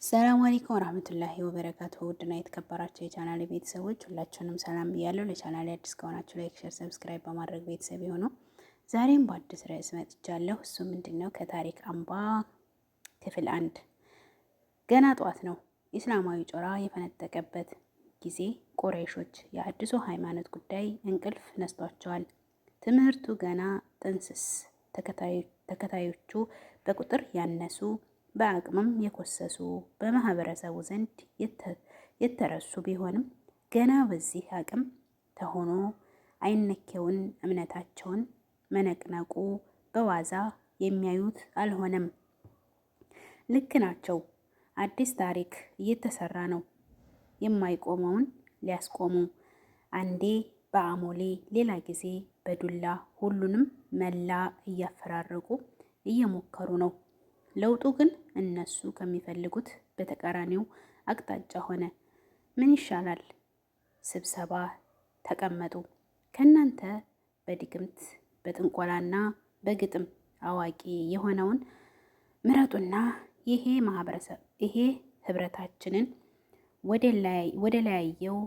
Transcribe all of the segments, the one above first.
ሰላም አለይኩም ወራህመቱላሂ ወበረካቱ። ውድና የተከበራችሁ የቻናሌ ቤተሰቦች ሁላችሁንም ሰላም ብያለሁ። ለቻናሌ አዲስ ከሆናችሁ like፣ share፣ subscribe በማድረግ ቤተሰብ የሆኑ ዛሬም በአዲስ ርዕስ መጥቻለሁ። እሱ ምንድን ነው? ከታሪክ አምባ ክፍል 1። ገና ጠዋት ነው። ኢስላማዊ ጮራ የፈነጠቀበት ጊዜ ቁረይሾች የአዲሱ ሃይማኖት ጉዳይ እንቅልፍ ነስቷቸዋል። ትምህርቱ ገና ጥንስስ፣ ተከታዮቹ በቁጥር ያነሱ፣ በአቅምም የኮሰሱ፣ በማህበረሰቡ ዘንድ የተረሱ ቢሆንም ገና በዚህ አቅም ተሆኖ አይነኬውን እምነታቸውን መነቅነቁ በዋዛ የሚያዩት አልሆነም። ልክ ናቸው። አዲስ ታሪክ እየተሰራ ነው። የማይቆመውን ሊያስቆሙ አንዴ በአሞሌ ሌላ ጊዜ በዱላ ሁሉንም መላ እያፈራረቁ እየሞከሩ ነው። ለውጡ ግን እነሱ ከሚፈልጉት በተቃራኒው አቅጣጫ ሆነ። ምን ይሻላል? ስብሰባ ተቀመጡ። ከእናንተ በድግምት በጥንቆላና በግጥም አዋቂ የሆነውን ምረጡና ይሄ ማህበረሰብ ይሄ ህብረታችንን ወደ ለያየው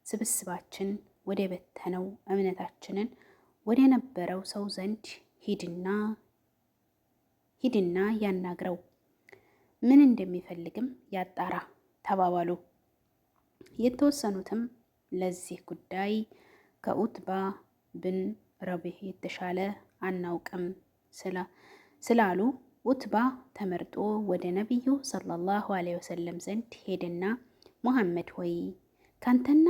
ስብስባችን ወደ በተነው እምነታችንን ወደ ነበረው ሰው ዘንድ ሂድና ሂድና ያናግረው፣ ምን እንደሚፈልግም ያጣራ ተባባሉ። የተወሰኑትም ለዚህ ጉዳይ ከኡትባ ብን ረቢህ የተሻለ አናውቅም ስላሉ ኡትባ ተመርጦ ወደ ነቢዩ ሰለላሁ ዐለይሂ ወሰለም ዘንድ ሄደና ሙሐመድ ሆይ፣ ካንተና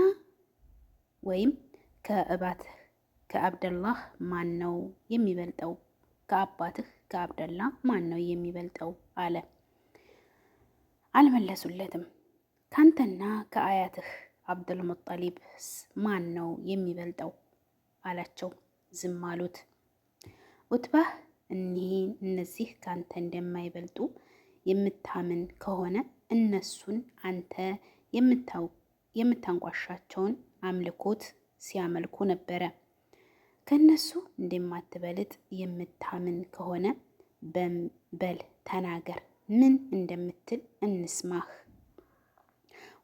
ወይም ከእባትህ ከአብደላህ ማን ነው የሚበልጠው? ከአባትህ ከአብደላ ማን ነው የሚበልጠው? አለ። አልመለሱለትም። ካንተና ከአያትህ አብዱልሙጠሊብስ ማን ነው የሚበልጠው? አላቸው። ዝም አሉት። ኡትባህ እኒህን እነዚህ ካንተ እንደማይበልጡ የምታምን ከሆነ እነሱን አንተ የምታንቋሻቸውን አምልኮት ሲያመልኩ ነበረ። ከእነሱ እንደማትበልጥ የምታምን ከሆነ በል ተናገር፣ ምን እንደምትል እንስማህ።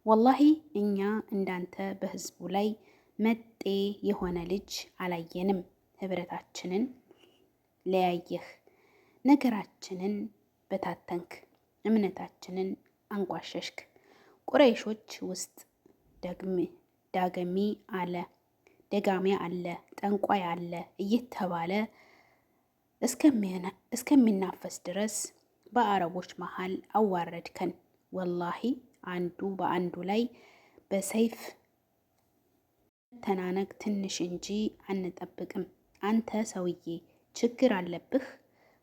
ወላሂ እኛ እንዳንተ በህዝቡ ላይ መጤ የሆነ ልጅ አላየንም። ህብረታችንን ለያየህ፣ ነገራችንን በታተንክ፣ እምነታችንን አንቋሸሽክ። ቁረይሾች ውስጥ ዳገሚ አለ፣ ደጋሚ አለ፣ ጠንቋይ አለ እየተባለ እስከሚናፈስ ድረስ በአረቦች መሃል አዋረድከን። ወላሂ አንዱ በአንዱ ላይ በሰይፍ መተናነቅ ትንሽ እንጂ አንጠብቅም። አንተ ሰውዬ ችግር አለብህ።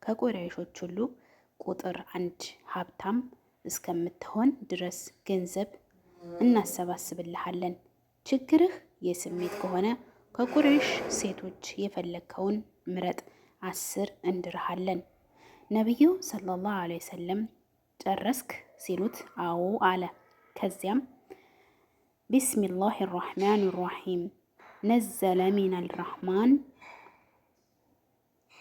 ከቁረይሾች ሁሉ ቁጥር አንድ ሀብታም እስከምትሆን ድረስ ገንዘብ እናሰባስብልሃለን። ችግርህ የስሜት ከሆነ ከቁረይሽ ሴቶች የፈለግከውን ምረጥ፣ 10 እንድርሃለን። ነቢዩ ሰለላሁ ዐለይሂ ወሰለም ጨረስክ ሲሉት አዎ አለ። ከዚያም ቢስሚላህ ራሕማን ራሒም ነዘለ ሚነል ራሕማን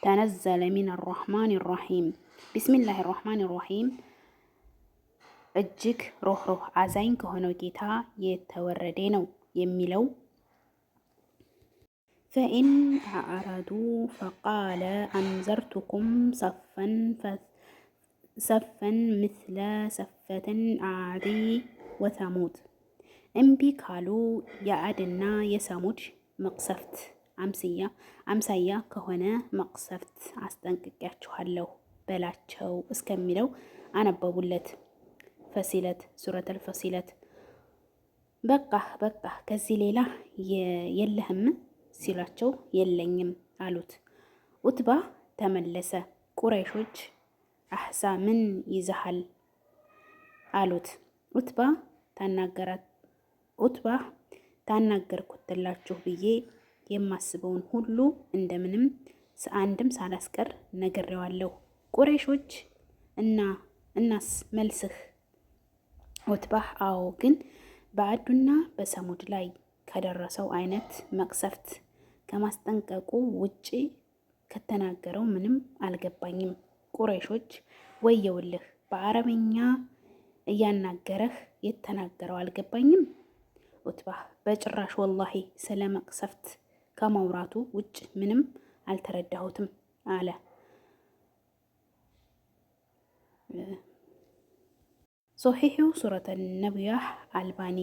ተነዘለ ሚን ራሕማን ራሒም ቢስሚላህ ራሕማን ራሒም እጅግ ሮህሮህ አዛኝ ከሆነው ጌታ የተወረደ ነው የሚለው። ፈኢን አዕረዱ ፈቃለ አንዘርቱኩም ሰፈን ምስለ ሰፈትን ዓዲ ወተሙድ። እምቢ ካሉ የዓድና የሰሙድ መቅሰፍት አምሳያ ከሆነ መቅሰፍት አስጠንቅቂያችኋለሁ በላቸው እስከሚለው አነበቡለት። ፈሲለት፣ ሱረተል ፈሲለት። በቃ በቃ ከዚህ ሌላ የለህም ሲሏቸው የለኝም አሉት። ኡትባ ተመለሰ። ቁረይሾች አሕሳ ምን ይዘሃል አሉት። ኡትባ ታናገራት ኡትባ ታናገርኩትላችሁ ብዬ የማስበውን ሁሉ እንደምንም አንድም ሳላስቀር ነግሬዋለሁ። ቁረይሾች እና እናስ መልስህ? ኡትባህ አዎ፣ ግን በአዱና በሰሙድ ላይ ከደረሰው አይነት መቅሰፍት ከማስጠንቀቁ ውጪ ከተናገረው ምንም አልገባኝም። ቁረይሾች ወየውልህ፣ በአረበኛ እያናገረህ የተናገረው አልገባኝም? ኡትባህ በጭራሽ ወላሂ ስለ መቅሰፍት ከማውራቱ ውጭ ምንም አልተረዳሁትም አለ። ሶሒሑ ሱረተ ነቢያህ አልባኒ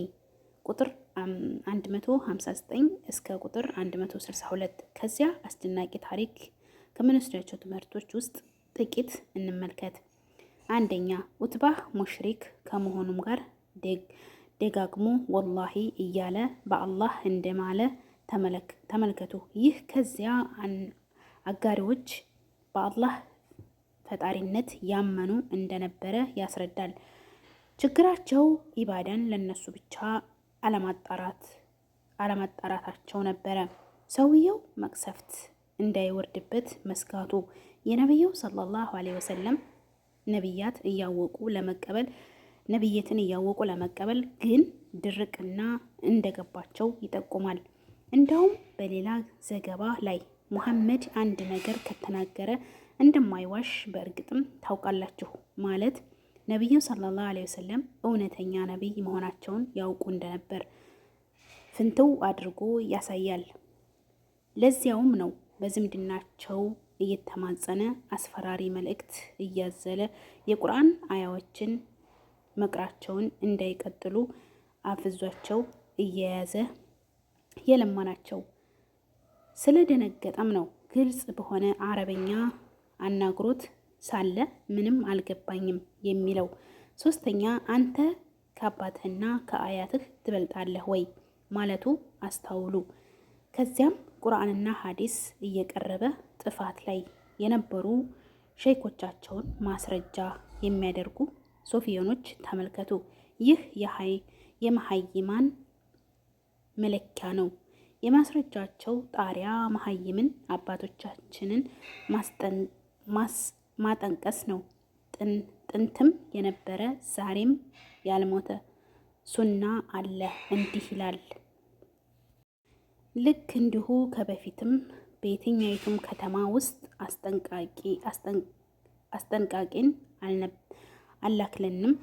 ቁጥር 159 እስከ ቁጥር 162። ከዚያ አስደናቂ ታሪክ ከምንወስዳቸው ትምህርቶች ውስጥ ጥቂት እንመልከት። አንደኛ፣ ኡትባህ ሙሽሪክ ከመሆኑም ጋር ደጋግሞ ወላሂ እያለ በአላህ እንደማለ ተመልከቱ። ይህ ከዚያ አጋሪዎች በአላህ ፈጣሪነት ያመኑ እንደነበረ ያስረዳል። ችግራቸው ኢባዳን ለነሱ ብቻ አለማጣራታቸው ነበረ። ሰውየው መቅሰፍት እንዳይወርድበት መስጋቱ የነቢዩ ሰለላሁ ዐለይሂ ወሰለም ነቢያት እያወቁ ለመቀበል ነቢየትን እያወቁ ለመቀበል ግን ድርቅና እንደገባቸው ይጠቁማል። እንደውም በሌላ ዘገባ ላይ ሙሐመድ አንድ ነገር ከተናገረ እንደማይዋሽ በእርግጥም ታውቃላችሁ ማለት ነቢዩ ሰለላሁ ዐለይሂ ወሰለም እውነተኛ ነቢይ መሆናቸውን ያውቁ እንደነበር ፍንትው አድርጎ ያሳያል። ለዚያውም ነው በዝምድናቸው እየተማጸነ አስፈራሪ መልእክት እያዘለ የቁርአን አያዎችን መቅራቸውን እንዳይቀጥሉ አፍዟቸው እየያዘ የለመናቸው። ስለደነገጠም ነው ግልጽ በሆነ አረበኛ አናግሮት ሳለ ምንም አልገባኝም የሚለው። ሶስተኛ፣ አንተ ከአባትህና ከአያትህ ትበልጣለህ ወይ ማለቱ አስታውሉ። ከዚያም ቁርአንና ሀዲስ እየቀረበ ጥፋት ላይ የነበሩ ሸይኮቻቸውን ማስረጃ የሚያደርጉ ሶፊዮኖች ተመልከቱ። ይህ የመሀይማን መለኪያ ነው። የማስረጃቸው ጣሪያ መሀይምን አባቶቻችንን ማጠንቀስ ነው። ጥንትም የነበረ ዛሬም ያልሞተ ሱና አለ እንዲህ ይላል። ልክ እንዲሁ ከበፊትም በየትኛይቱም ከተማ ውስጥ አስጠንቃቂን አላክለንም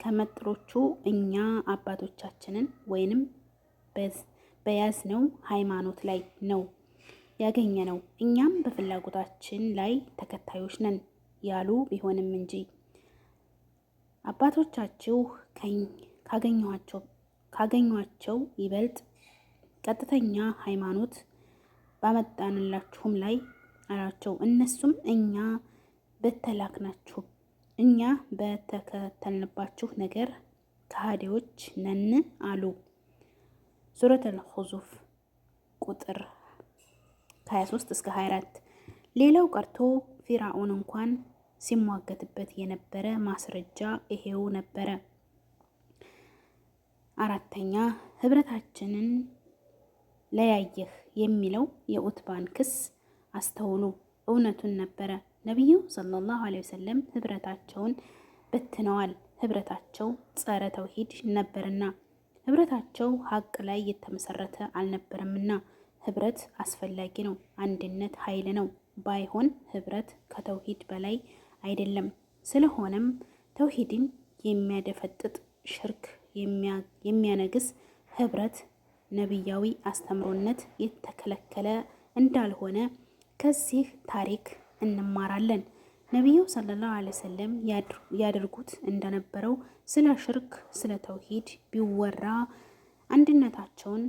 ከመጥሮቹ እኛ አባቶቻችንን ወይንም በያዝነው ሃይማኖት ላይ ነው ያገኘነው። እኛም በፍላጎታችን ላይ ተከታዮች ነን ያሉ ቢሆንም እንጂ አባቶቻችሁ ካገኟቸው ይበልጥ ቀጥተኛ ሃይማኖት ባመጣንላችሁም ላይ አላቸው። እነሱም እኛ በተላክናችሁ እኛ በተከተልንባችሁ ነገር ከሃዲዎች ነን አሉ። ሱረቱል ኹዙፍ ቁጥር 23 እስከ 24። ሌላው ቀርቶ ፊራኦን እንኳን ሲሟገትበት የነበረ ማስረጃ ይሄው ነበረ። አራተኛ፣ ህብረታችንን ለያየህ የሚለው የኡትባን ክስ አስተውሉ። እውነቱን ነበረ። ነቢዩ ሰለላሁ ዐለይሂ ወሰለም ህብረታቸውን በትነዋል። ህብረታቸው ጸረ ተውሂድ ነበርና፣ ህብረታቸው ሀቅ ላይ የተመሰረተ አልነበረምና። ህብረት አስፈላጊ ነው። አንድነት ኃይል ነው። ባይሆን ህብረት ከተውሂድ በላይ አይደለም። ስለሆነም ተውሂድን የሚያደፈጥጥ ሽርክ የሚያነግስ ህብረት ነቢያዊ አስተምሮነት የተከለከለ እንዳልሆነ ከዚህ ታሪክ እንማራለን። ነቢዩ ሰለላሁ ዐለይሂ ወሰለም ያደርጉት እንደነበረው ስለ ሽርክ፣ ስለ ተውሂድ ቢወራ አንድነታቸውን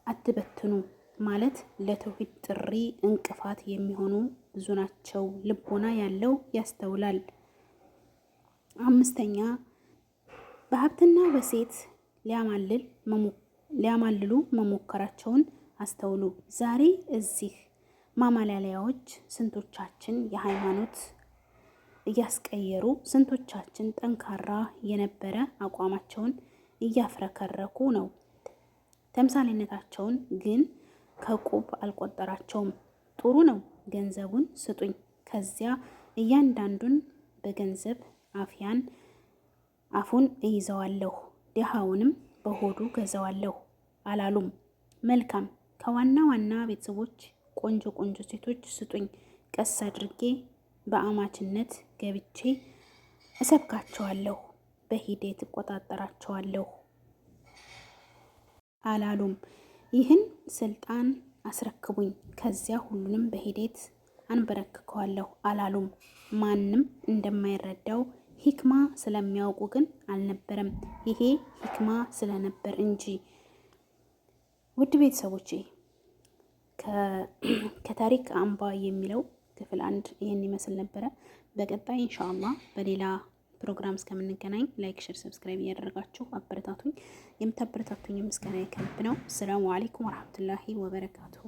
አትበትኑ ማለት ለተውሂድ ጥሪ እንቅፋት የሚሆኑ ብዙ ናቸው። ልቦና ያለው ያስተውላል። አምስተኛ፣ በሀብትና በሴት ሊያማልሉ መሞከራቸውን አስተውሉ። ዛሬ እዚህ ማማለያዎች ስንቶቻችን የሃይማኖት እያስቀየሩ ስንቶቻችን ጠንካራ የነበረ አቋማቸውን እያፍረከረኩ ነው። ተምሳሌነታቸውን ግን ከቁብ አልቆጠራቸውም። ጥሩ ነው፣ ገንዘቡን ስጡኝ፣ ከዚያ እያንዳንዱን በገንዘብ አፍያን አፉን እይዘዋለሁ፣ ድሃውንም በሆዱ ገዘዋለሁ አላሉም። መልካም ከዋና ዋና ቤተሰቦች ቆንጆ ቆንጆ ሴቶች ስጡኝ፣ ቀስ አድርጌ በአማችነት ገብቼ እሰብካቸዋለሁ፣ በሂደት እቆጣጠራቸዋለሁ አላሉም። ይህን ስልጣን አስረክቡኝ፣ ከዚያ ሁሉንም በሂደት አንበረክከዋለሁ አላሉም። ማንም እንደማይረዳው ሂክማ ስለሚያውቁ ግን አልነበረም። ይሄ ሂክማ ስለነበር እንጂ። ውድ ቤተሰቦቼ፣ ከታሪክ አምባ የሚለው ክፍል አንድ ይህን ይመስል ነበረ። በቀጣይ ኢንሻአላህ በሌላ ፕሮግራም እስከምንገናኝ like፣ share፣ subscribe እያደረጋችሁ አበረታቱኝ። የምታበረታቱኝ ምስጋና ከልብ ነው። السلام عليكم ورحمة الله وبركاته።